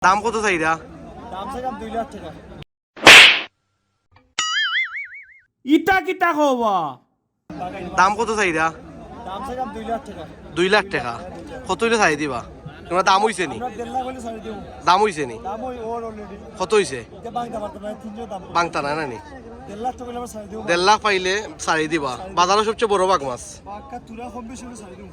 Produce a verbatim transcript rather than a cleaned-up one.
দাম কত চাইরা? দাম চাইলাম দুই লাখ টাকা। ইটা কিতা কও বা? দাম কত চাইরা? দাম চাইলাম দুই লাখ টাকা। দুই লাখ টাকা। কত অইলে ছাড়ি দিবা? তুমার দাম অইছে নি? আমরা দেড় লাখ অইলে ছাড়ি দেবো। দাম অইছে নি? দাম ওই ওর already। কত অইছে? এটা ভাঙতে পারতো না, তিনজন দাম। ভাঙতা না, না নি? দেড় লাখ টাকা অইলে আমরা ছাড়ি দেবো। দেড় লাখ পাইলে ছাড়ি দিবা। বাজারো সবচেয়ে বড় বাঘ মাছ। পাক্কা তুরা কম বেশি অইলে ছাড়ি দেবো।